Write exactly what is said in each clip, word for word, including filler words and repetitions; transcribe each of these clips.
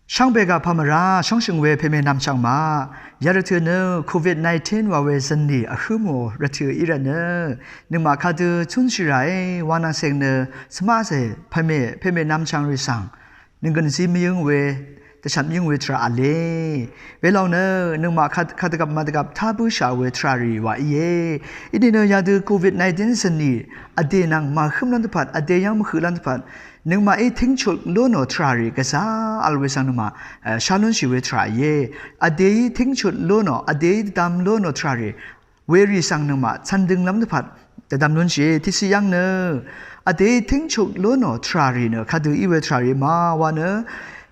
Shvngbe gaq pamvra shóngshø̀ng we pème nvmchvng ma. Yarvtø̀ nø covid nineteen wa we zvnlì vhǿ mò rvtø̀ í rvt nø, nøngmaq kadø cúnshì ràe wa nvngseng nø, svmaqcè pème, pème nvmchvng rì svng nønggø̀n zí mvyǿng we, dvshvt mvyǿng we tvrà v̄le. Welòng nø nøngmaq kad, kadvgvp mvdvgvp tá bǿshà we tvrà rì wa íe. Inìnø yadø covid nineteen zvnlì vdè nvng màhǿmlv́m dvpvt, vdè yv́ng mvhøqlv́m dvpvt, nøngmaqí tíngchut lú nò tvrà rì gvzà vl we svng nøngmaq, e, shá lúnshì we tvrà íe. Vdèí tíngchut lú nò, vdèí dvdvm lú nò tvrà rì werì svng nøngmaq cv̀ndønglv́m dvpvt dvdvm lúnshìe. Tiqciq yv́ng nø vdèí tíngchut lú nò tvrà rì nø kadø í we tvrà rì ma wa nø,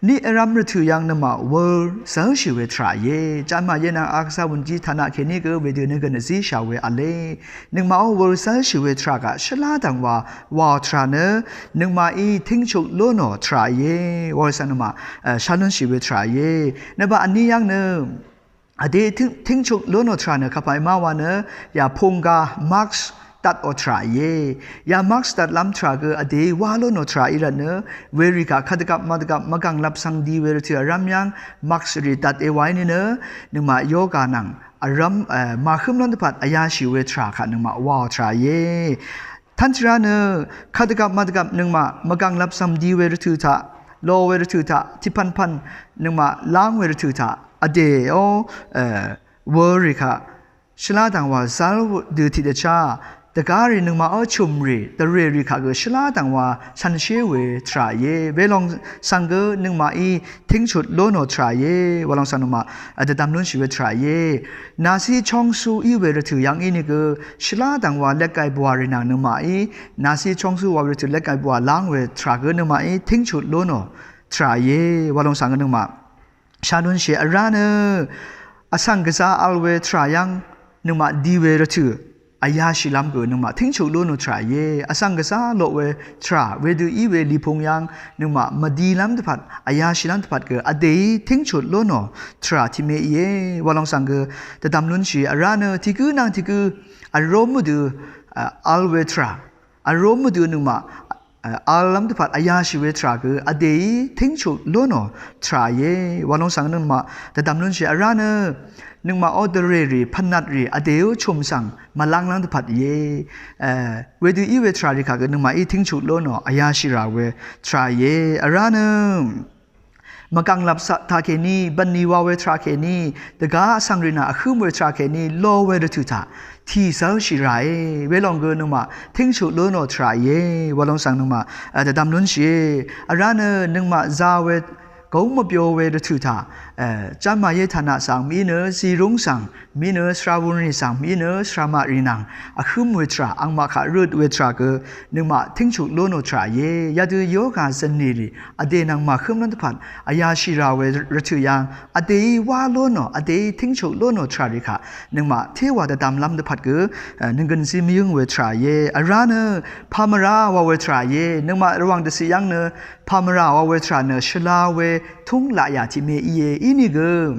niq vrv̄m rvtø̀ yv́ng nøngmaq wūr zv́lshì we tvrà íe. Jánmàyé nvng akvsá wùnjí taqnaq kèní gø wedø nønggø̀n vzíshà we v̄le. Nøngmaqó wūr zv́lshì we tvrà gaq shvlá dv̀ngwa waò tvrà nø, nøngmaqí tíngchut lú nò tvrà íe wa we svng nøngmaq, e, shá lúnshì we tvrà íe. Nvbaq vní yv́ng nø vdè tíng, tíngchuk lú nò tvrà nø kapà í má wa nø, yà pungga mask datò tvrà íe. Yà mask datlv́m tvrà gø vdèí wá lú nò tvrà í rvt nø, werì kaq kadvgvp mvdvgvp mvgv̀nglvp svng di we rvtø̀ vrv́m yv́ng mask rì dat e wa í nìnø, nøngmaq yoga nvng vrv́m, e, màhǿmlv́m dvpvt vyáshì we tvrà kaq nøngmaq waò tvrà íe. Tv́nchvrá nø kadvgvp mvdvgvp nøngmaq mvgv̀nglvp svng di we rvtø̀ taq, lo we rvtø̀ taq, tiqpv̀npv̀n nøngmaq láng we rvtø̀ taq, vdèó, e, wūr rì kaq shvlá dv̀ngwa zv́l dø tiqdvchá, dvgá rì nøngmaqó chø̀m rì, dvrè rì kaq gø shvlá dv̀ngwa shànshér we tvrà íe. Welòng svng gø nøngmaqí tíngchut lú nò tvrà íe. Walòng svng nøngmaq, e, dvdvm lúnshì we tvrà íe. Nàcí chóngsu í we rvtø̀ yv́ng í nìgø shvlá dv̀ngwa lvgài bwà rì nvng nøngmaqí, nàcí chóngsu wa we rvtø̀ lvgài bwà láng we tvrà gø nøngmaqí tíngchut lú nò tvrà íe. Walòng svng gø nøngmaq shá lúnshìe. Vrá nø vsvng gvzà vl we tvrà yv́ng nøngmaq di we rvtø̀ vyáshìlv́m gø nøngmaq tíngchuk lú nò tvrà íe. Vsvng gvzà loq we tvrà wedø í we lìpung yv́ng nøngmaq mvdilv́m dvpvt, vyáshìlv́m dvpvt gø vdèí tíngchut lú nò tvrà tiqme íe. Walòng svng gø dvdvm lúnshì. Vrá nø tiqgǿ nvng tiqgǿ vró mvdø, e, vl we tvrà, vró mvdø nøngmaq, e, vllv́m dvpvt vyáshì we tvrà gø vdèí tíngchuk lú nò tvrà íe. Walòng svng nøngmaq dvdvm lúnshì. Vrá nø nøngmaqó dvrè rì, pvnat rì, vdèó chø̀m svng mvlv́nglv́m dvpvt íe. E, wedø í we tvrà rì kaq gø nøngmaqí tíngchuk lú nò vyáshì rà we tvrà íe. Vrá nø mvgv̀nglvp taqkèní, bv̀nlì wa we tvrà kèní, dvgá vsvng rì nvng vhǿm we tvrà kèní, lo we rvtø̀ taq tì zv́lshì ràe. Welòng gø nøngmaq tíngchuk lú nò tvrà íe. Walòng svng nøngmaq, e, dvdvm lúnshìe. Vrá nø nøngmaq za we góng mvbyo we rvtø̀ taq, e, jánmàyé taqnaq svng mí nø, zìrúng svng mí nø, svra wūnrì svng mí nø, svramaqrì nvng vhǿm we tvrà, angmaq kaq røt we tvrà gø nøngmaq tíngchuk lú nò tvrà íe. Yadø yoga zv̀nlì rì vdè nvng màhǿmlv́m dvpvt vyáshì rà we rvtø̀ yv́ng vdèí wá lú nò, vdèí tíngchuk lú nò tvrà rì kaq nøngmaq téwà dvdvmlv́m dvpvt gø, e, nønggø̀n zí mvyǿng we tvrà íe. Vrá nø pamvra wa we tvrà íe. Nøngmaq Rvwàng dvciq yv́ng nø pamvra wa we tvrà nø shvla we túng laqyà tiqme íe. Inìgø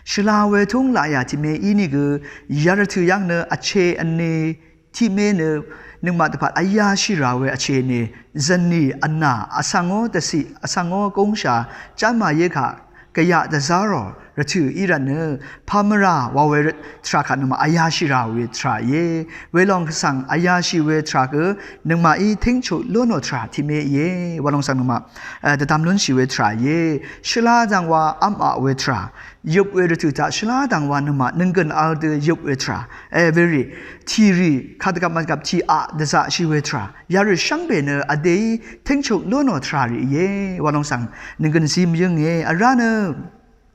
shvla we túng laqyà tiqme inìgø yarvtø̀ yv́ng nø vche vne tiqme nø nøngmaq dvpvt vyáshì rà we vche vne, zv̀nlì, vnà, vsvngó dvciq, vsvngó gúngshà, jánmàyé kaq gvyaq dvzá rò rvtø̀ í rvt nø pamvra wa we rvt tvrà kaq nøngmaq vyáshì rà we tvrà íe. Welòng svng vyáshì we tvrà gø nøngmaqí tíngchuk lú nò tvrà tiqme íe. Walòng svng nøngmaq, e, dvdvm lúnshì we tvrà íe. Shvlá dv̀ngwa v́m aq we tvrà, yøp we rvtø̀ taq shvlá dv̀ngwa nøngmaq nønggø̀n vl dø yøp we tvrà, e, werì tìrì kadvgvp mvdvgvp tì aq dvzaqshì we tvrà, yarì shvngbe nø vdèí tíngchuk lú nò tvrà rì íe. Walòng svng nønggø̀n zí mvyǿnge. Vrá nø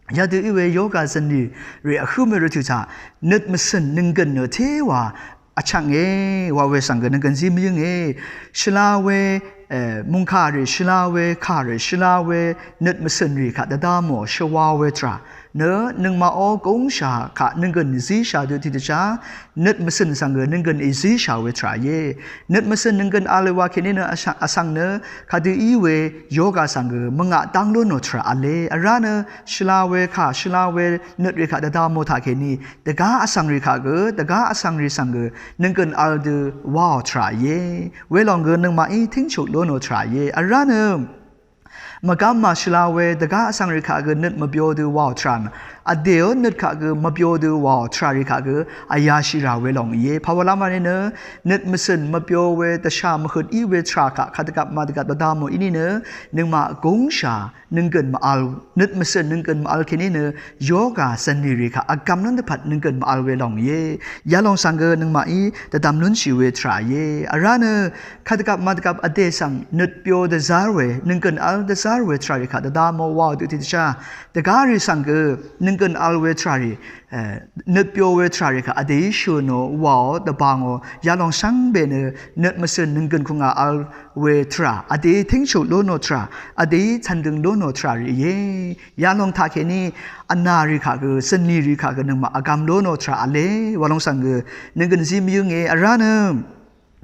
yadø í we yoga zv̀nlì rì vhǿm we rvtø̀ taq nøt mvcø̀n nønggø̀n nø téwà vchvknge wa we svng gø nønggø̀n zí mvyǿnge. Shvla we, e, mungkà rì, shvla we kà rì, shvla we nøt mvcø̀n rì kaq dvda mò shvwa we tvrà nø nøngmaqó gúngshà kaq nønggø̀n zíshà dø tiqdvchá nøt mvcø̀n svng gø nønggø̀n èzíshà we tvrà íe. Nøt mvcø̀n nønggø̀n vl we wa kèní nø vsvng, vsvng nø kadø í we yoga svng gø mvngaq dáng lú nò tvrà v̄le. Vrá nø shvla we kà, shvla we nøt rì kaq dvda mò taqkèní dvgá vsvng rì kaq gø, dvgá vsvng rì svng gø nønggø̀n vl dø waò tvrà íe. Welòng gø nøngmaqí tíngchuk lú nò tvrà íe. Vrá nø Mvgvm màshvla we dvgá vsvng rì kaq gø nøt mvbyo dø wàò tvrà nø, vdèó nøt kaq gø mvbyo dø wàò tvrà rì kaq gø vyashì rà we lòng íe. Pàwalv́m vní nø nøt mvsø̀n mvbyo we dvshà mvhøt í we tvrà kaq kadvgvp madvgvp dvdamò íní nø nøngmaq gúngshà nønggø̀n mv-vl, nøt mvsø̀n nønggø̀n mv-vl kèní nø yoga zvnlì rì kaq vgvm lún dvpvt nønggø̀n mv-vl we lòng íe. Yalòng svng gø nøngmaqí dvdvm lúnshì we tvrà íe. Vrá nø kadvgvp madvgvp vdè svng nøt byo dvzv́r we, nønggø̀n vl dvzv́r we tvrà rì kaq dvdamò wàò dø tiqdvchá. Dvgá rì svng gø nønggø̀n vl we tvrà rì, nøt byo we tvrà rì kaq vdèí shø̀nò wàò dvbangò. Yalòng shvngbe nø nøt mvsø̀n nønggø̀n kùngà vl we tvrà, vdèí tíngshù lónò tvrà, vdèí cv̀ndøng lónò tvrà rì íe. Yalòng taqkèní vnà rì kaq gø, zvnlì rì kaq gø nøngmaq vgvm lónò tvrà v̄le. Walòng svng gø nønggø̀n zí mvyǿnge. Vrá nø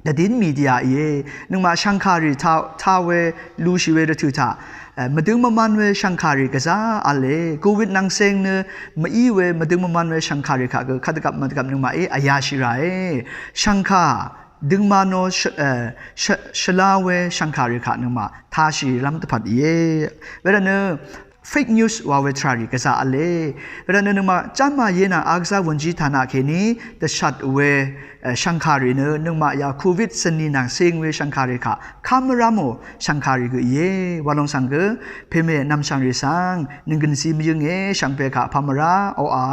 dvdín media íe. Nøngmaq shv̀ngkàrì ta, ta we lushì we rvtø̀ taq, eh, mvdøng mvman we shv̀ngkàrì gvzá v̄le. Covid nvngseng nø mv-í we mvdøng mvman we shv̀ngkàrì kaq gø kadvgvp madvgvp nøngmaqí vyashì ràe. Shv̀ngkà døngmanò shv-, eh, shv-, shvla we shv̀ngkàrì kaq nøngmaq tashì lv́m dvpvt íe. Wervtnø fake news wa we tvrà rì gvzá v̄le. Wervtnø nøngmaq jámà yénà agvzá wùnjí taq naq kèní dvshat we, eh, shv̀ngkàrì nø nøngmaq ya covid zvnlì nvngseng we shv̀ngkàrì kaq kv́m rámò shv̀ngkàrì gø íe. Walòng svng gø pèmè nvmshv̀ngrì svng nønggø̀n zí mvyǿnge. Shvngbe kaq pà mvrá oqà